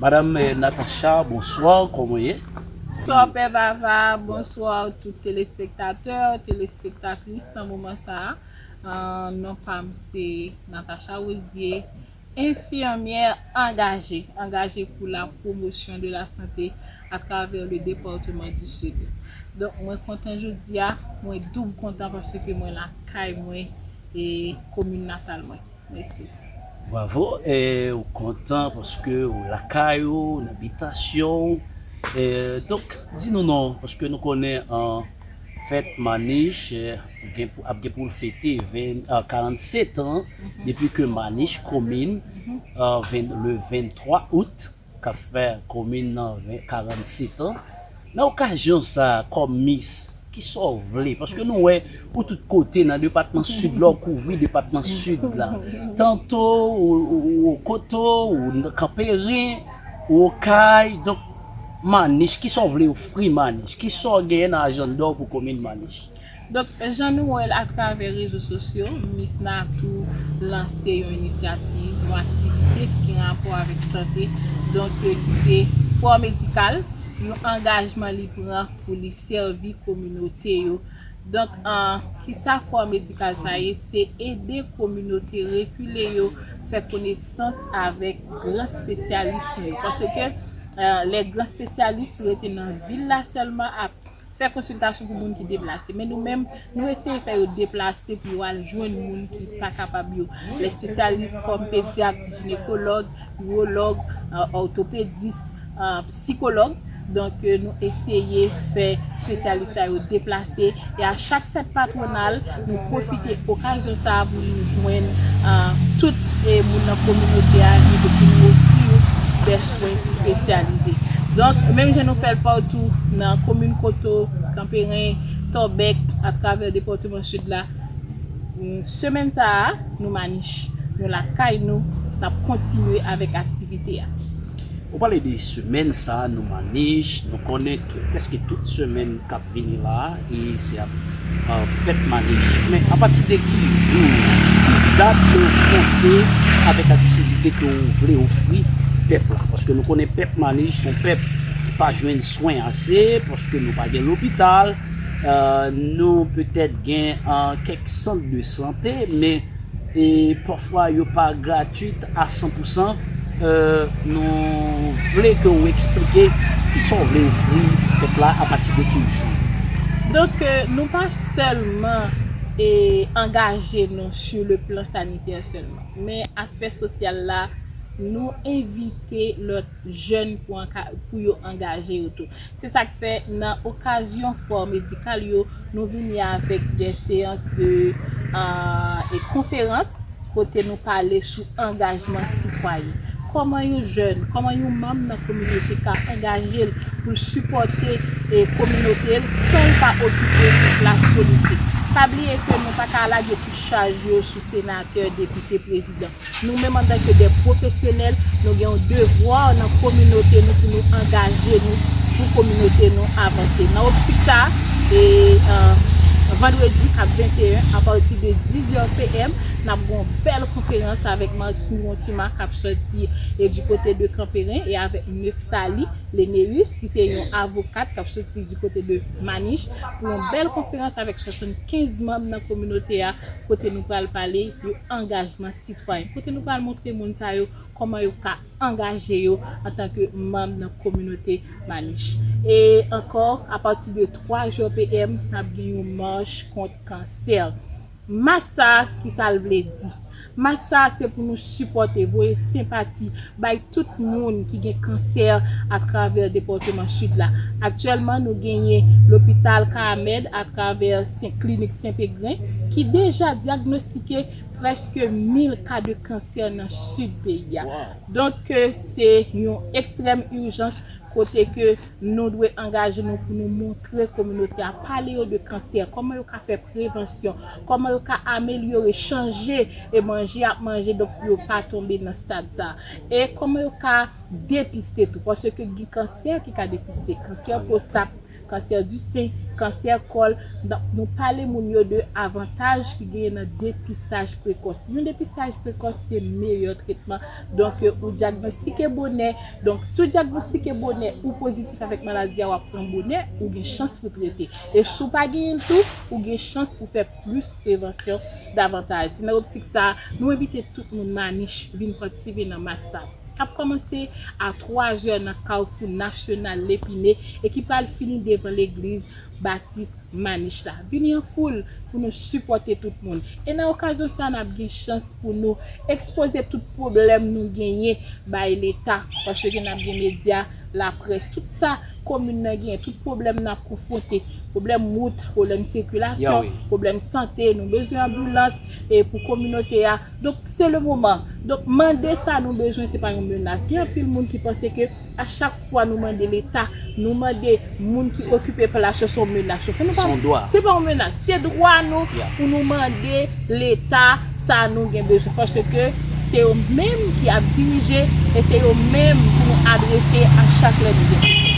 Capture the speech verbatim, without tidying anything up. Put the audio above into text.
Madam eh, Natacha, bonswa, kòman w ye? Bonswa Pè Vava, bonswa tout telespektatè, telespektatris nan moman sa a. Euh, non pa m se Natacha Rosier, enfimyè angaje, angaje pour la promotion de la santé à travers le département du Sud. Donk mwen kontan jodi a, mwen doub kontan paske mwen lakay mwen e komin natal mwen. Mèsi. Bravo, e ou kontan paske ou lakay ou, nan bitasyon w. E, donk, di nou non, paske nou konnen an fèt Manich eh, gen pou- ap gen pou l fete ven- ah, karannsèt an depi ke Manich komin ah, ven- le venntwa out k ap fè komin nan ven- karannsèt an. Nan okazyon sa a, kòm Miss, kisa w vle? Paske nou wè ou tout kote nan depatman Sid la, w kouvri depatman Sid la. Tanto ou, ou, ou Okoto, ou Kanperen, ou Okay. Donk, Manich, kisa w vle ofri Manich? Kisa w genyen nan ajanda w pou komin Manich? Donk, jan nou wè l atravè rezo sosyo, Miss Natou lanse yon inisyativ, yon aktivite ki gen rapò avèk sante, donk, ki se Fò Medikal, yon angajman li pran pou li sèvi kominote yo. Donk, an, kisa Fò Medikal sa ye? Se ede kominote rekile yo fè konesans avèk gran espesyalis nou yo. Paske eh, lè gran espesyalis rete nan vil la sèlman ap fè konsiltasyon pou moun ki deplase. Men nou menm, nou eseye fè yo deplase pou yo al jwenn moun ki pa kapab yo. Lè espesyalis kòm pedyat, jinekològ, iwològ, eh, òtopedis, eh, psikològ. Donk, eh, nou eseye fè espesyalis sa yo deplase. E a chak fèt patwonal, nou pwofite okazyon sa a pou nou jwenn eh, tout eh, moun nan kominote a, nou pou nou ofri yo dè swen espesyalize. Donk, menm jan nou fè l patou nan komin Koto, Kanperen, Tòbèk, atravè depatman Sid la, mm, semèn sa a, nou Manich, nou lakay nou, n ap kontinye avèk aktivite a. Ou pale de semèn sa a, nou Manich, nou konnen tou, prèske tout semèn k ap vini la a, e se ap ah, fèt Manich. Men apati de ki jou, ki dat ke w konte avèk aktivite ke w vle ofri pèp la? Paske nou konnen pèp Manich se yon pèp ki pa jwenn swen ase, paske nou pa gen lopital, ah, nou petèt gen ah, kèk sant de sante, men e pafwa yo pa gratwit a san pou san. Euh, nou vle ke w eksplike kisa w vle ofri pèp la apati de ki jou. Donk, euh, nou pa sèlman e angaje nou sur le plan sanitaire sèlman, men aspè sosyal la, nou envite lòt jèn pou, anka- pou yo angaje yo tou. Se sa k fè nan okazyon fò medikal yo, nou vini avèk de seyans de ah, e konferans kote nou pale sou angajman sitwayen. Kòman yon jèn, kòman yon manm nan kominote ka angaje l pou l sipòte e kominote l san l pa okipe yon plas politik. Pa bliye ke nou pa ka lage tout chaj yo sou senatè, depite, prezidan. Nou menm antanke de pwofesyonèl, nou gen yon devwa nan kominote nou pou nou angaje nou pou kominote nou avanse. Nan optik sa, e, euh, vandredi k ap venteyen, apati de dizè p m, n ap gen yon bèl konferans avèk Martine Montima k ap sòti e di kote de Kanperen e avèk Neftali Leneus ki se yon avokat k ap sòti di kote de Manich pou yon bèl konferans avèk swasannkenz manm nan kominote a kote nou pral pale de angajman sitwayen. Kote nou pral montre moun sa yo kòman yo ka angaje yo antanke manm nan kominote Manich. E ankò, apati de twa zè p m, n ap gen yon mach kont kansè. Mach sa, kisa l vle di? Mach sa, se pou nou sipòte, voye senpati bay tout moun ki gen kansè atravè depatman Sid la. Aktyèlman, nou genyen lopital Kamed atravè Sen- klinik Sen Pegren ki deja dyagnostike prèske mil ka de kansè nan sid peyi a. Donk, se yon ekstrèm ijans kote ke nou dwe angaje nou pou nou montre kominote a, pale yo de kansè, kòman yo ka fè prevansyon, kòman yo ka amelyore, chanje e manje y ap manje, donk pou yo pa tonbe nan stad sa. E kòman yo ka depiste tou, paske gen kansè ki ka depiste, kansè pwostat, kansè di sen, kansè kòl. Donk, nou pale moun yo de avantaj ki genyen nan depistaj prekòs. Yon depistaj prekòs se meyè tretman. Donk, ou dyagnostike bonè. Donk, si w dyagnostike bonè, ou pozitif avèk maladi a, w ap pran bonè, ou gen chans pou trete. E si w pa genyen l tou, ou gen chans pou fè plis prevansyon davantaj. Se nan optik sa a, nou envite tout moun Manich vin patisipe nan mach sa k ap kòmanse a twa zè nan Kafou Nasyonal Lepine e ki pral fini devan legliz Batis Manich la. Vini an foul pou nou sipòte tout moun. E nan okazyon sa, n ap gen chans pou nou ekspoze tout pwoblèm nou genyen bay Leta, paske n ap gen medya, laprès, tout sa komin nan genyen, tout pwoblèm n ap konfwonte, pwoblèm wout, pwoblèm sikilasyon, pwoblèm sante, nou bezwen anbilans e pou kominote a. Donk, se le moman. Donk, mande sa nou bezwen, se pa yon menas. Gen anpil moun ki panse ke a chak fwa nou mande Leta, nou mande moun ki okipe plas yo, se yon menas yo fè. Nou pa, se pa yon menas, se dwa nou pou nou mande Leta sa nou gen bezwen, paske se yo menm ki ap dirije e se yo menm pou nou adrese a chak lè nou gen.